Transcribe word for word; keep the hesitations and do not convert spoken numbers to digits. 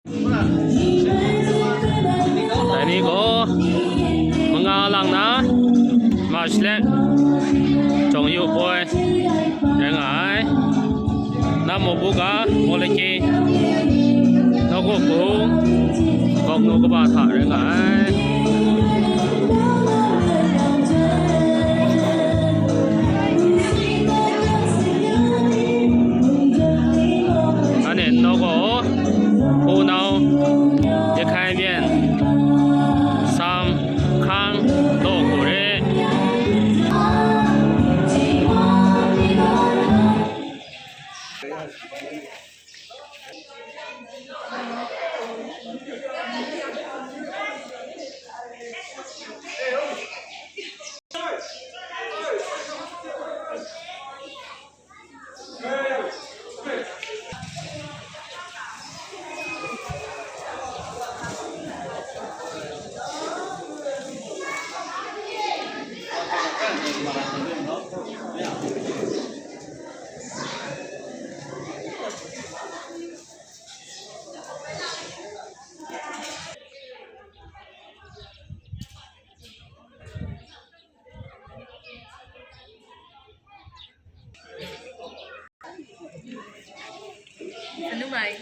Dai ni gaw manga lang na, March let, Jong Yu Poi rai nga ai. Nam Maw Buga, Mawlaki, Nawku Kung, Gawknu Kaba hta rai nga ai. Anhte nau gaw, Hpunau, Jahkai Myen, Sam, Hkang, Law Hku re. Anu mai.